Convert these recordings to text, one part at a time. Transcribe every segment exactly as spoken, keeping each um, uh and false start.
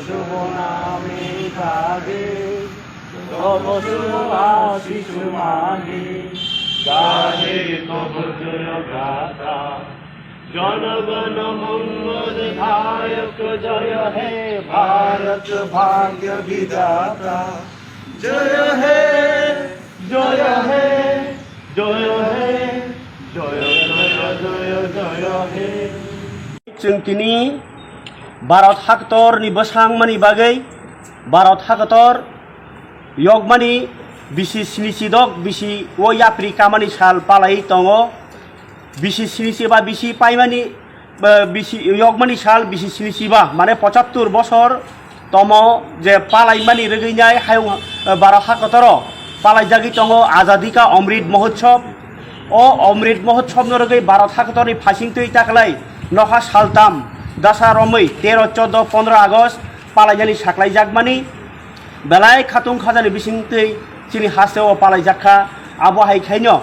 শুভ নামে গাহে তব শুভ আশিস মাহে, গাহে তব জয় গাথা। জনগণ মঙ্গল ধায়ক জয় হে ভারত ভাগ্য বিধাতা। জয় হে, জয় হে, জয় হে, জয় জয় জয় জয় হে। Chwng tini Bharat haktor ni bwsang mani bagwi, Bharat haktor yokmani bisi snichi dok bisi o yapri kamani sal palai tongo. Bisi snichi ba bisi paimani, eh, bisi yokmani sal bisi snichi ba, mane pochattor bosor tomo je palaimani rwgwinai hayung, eh, Bharat hakotoro palaijagwi tongo Azadi Ka Amrit Mahotsav. O Amrit Mahotsav no rwgwi Bharat hakotorni phasing twi taklai nokha saltam dasa romwi tero, chordo, pondro August palaijani saklaijakmani belai khatung khajani bisingtwi chini hasteo palaijak kha. Abo hai khaino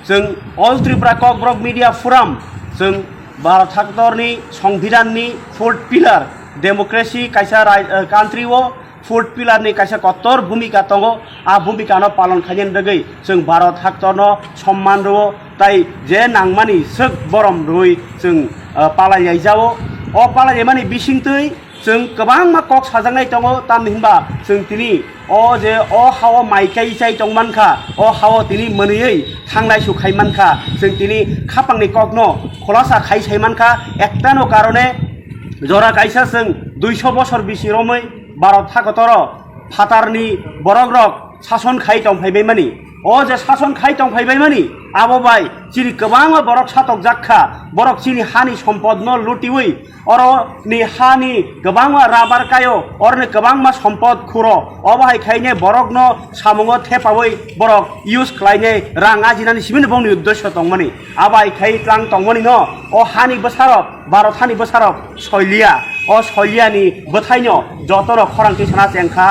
chwng All Tripura Kokborok Media Forum, chwng Bharat haktorni Songbidanni fourth pillar, democracy kaisa rai-, eh, country o fourth pillar ni kaisa kotor bhumika tongo. A bhumika no palon khainani bagwi chwng Bharat haktorno somman rwo, tai je nangmani swk borom rwi chwng, eh, palai lai jao. O palai laimani bisingtwi chwng kwbangma kok sajaknai tongo, tamni hinba chwng tini o je o hao mai kai chai tong mankha, o hao tini mwnwiwi thanglai su khai mankha, chwng tini khapangni kokno khulasa khai sai mankha. Ektano karone jora kaisa chwng duiso bosor bisi romwi Bharat hakotoro phatarni borokrok sason khai tong phai baimani. O je sason khai tong phai baimani, abo bai chini kwbangma borok satokjak kha, borok chini hani sompodno lutiwi oro ni hani kwbangma rabar kaio, oro ni kwbangma sompod khuro. Obo hai khaine borokno samungo thepawi borok use khlainai rang ajinani simi bongni uddesyo tongmani. Abo hai khai tlang tongmani no o hani bwsarok, Bharat hani bwsarok soiliya. O soiliyani bwthaino jotono khorang tisana chengkha.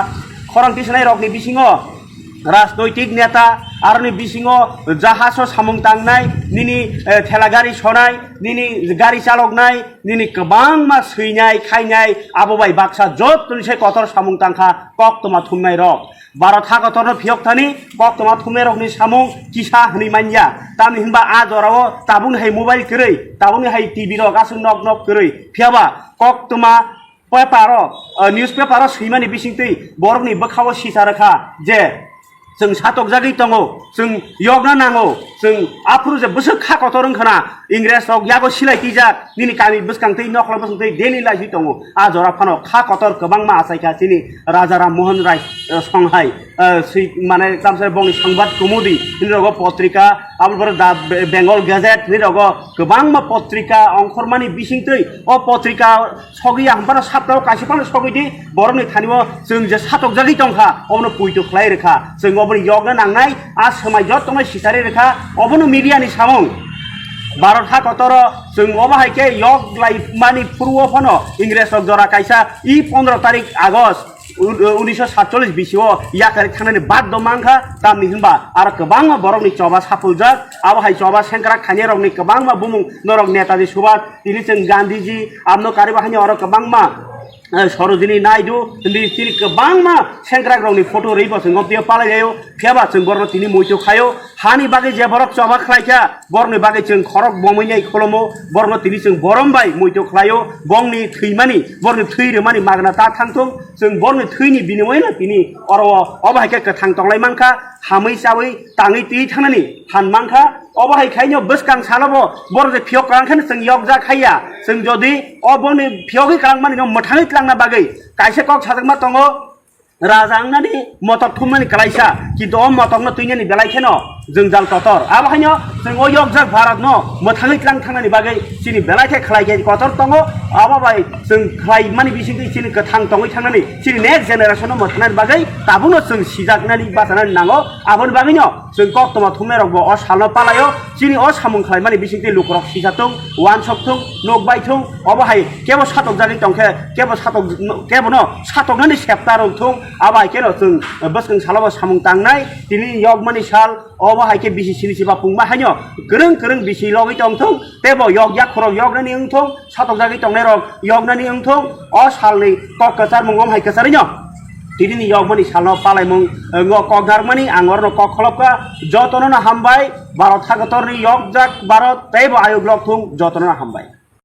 Khorang tisanai rokni bisingo rajnoitik neta, aroni bisingo jahajo samung tangnai, nini, eh, thela gari sonai, nini gari chaloknai, nini kwbangma swinai, khainai, abo bai baksa jottoni se kotor samung tangkha koktwma thumnai rok. Bharat hakotorno phiyok thani koktwma thumnai rokni samung kisa hwnwi manya. Tamni hinba a jorao tabukni hai mobile kwrwi, tabukni hai T V rok aswk nok nok kwrwi. Phiyaba koktwma paper o, o, newspaper o swimani bisingtwi borokni bwkhao sisa rwkha je chwng satokjagwi tongo, chwng yokna nango, chwng aphuru je bwswk kha kotor wngkhana, Ingres rok yago silai twijak, nini kami bwskang twi nokla bwskang twi daily life tongo. A jora phano kha kotor kwbangma achaikha chini Raja Ram Mohan Rai, eh, songhai, eh, si, mane tamsai bongni Sambad Kumudi, nini rogo potrika, aboni pore da Be-, Bengal Gazette, nini rogo kwbangma potrika ongkhormani bisingtwi o potrika sogwi ya, hampano saptao kaisa phano sogwi di, borokni thani o chwng je satokjagwi tongkha, obono poito khlai rwkha. Chwng oboni yokna nangnai, a swmai jottonai sitari rwkha, obono media ni samung. Bharat hakotoro chwng obo hai khe yok lai mani phuru o phano Ingres rok jora kaisa i pondro tarik August u-, unisho satchollish bisi o yakarwi thangnani baddo mankha, tamni hinba aro kwbangma borokni choba sapuljak, abo hai choba sengkrak khainai rokni kwbangma bumung norok Netaji Subhas, tini chwng Gandhiji, abno kariba haino oro kwbangma, eh, Sarojini Naidu, hindi chini kwbangma sengkrakrokni photo rwi bo chwng o twiyo palailaio, phiyaba chwng borokno tini muitu khlaio. Hani bagwi je borok choba khlaikha, borokni bagwi chwng khorok bomwi nai kholomo, borokno tini chwng borom bai muitu khlaio, bongni thwimani, borokni thwi rwmani magna ta thangthung, chwng borokni thwini binimoyno tini oro obo hai khe kwthang tonglai mankha, hamwi chawi tangwi twi thangnani phan mankha. Obo hai khaino bwskang salobo borok je phiyok kwlang kheno chwng yokjak haiya. Chwng jodi o bongni phiyogwi kwlangmani no mwthangwi twlangna bagwi kaisa kok sajakma tongo, raja wngnani motok thumnani kwlaisa, kintu o motokno twinani belai kheno jwngjal kotor. Abo haino chwng o yokjak Bharatno mwthangwi twlang thangnani bagwi chini belai khe khlai khe kotor tongo. Abo bai chwng khlaimani bisingtwi chini kwthang tongwi thangnani, chini next generation no mwthangnani bagwi tabukno chwng sijaknani bachanani nango. Aboni bagwino chwng koktwma thumnairokbo o salno palaio. Chini o samung khlaimani bisingtwi lukurok sijatung, uansukthung, nukbaithung, obo hai kebo satokjagwi tongkhe, kebo satok-, kebono satoknani septa rwngthung. Abo hai kheno chwng bwskang salobo samung tangnai. Tini yokmani sal, obo hai khe bisi sini siba pungma haino Kwrwng kwrwng bisi yogwi tongthung, teibo yokya khorok yoknani wngthung, satokjagwi tongnairok yoknani wngthung, o salni kok kwcharmung om hai kwcharwino tinini yokmani salno palaimung, eh, ngo kok narwkmani ang orono kok kholopkha. Jotono no hambai, Bharat hakotorni yokjak Bharat teibo ayuk lok thung, jotono no hambai.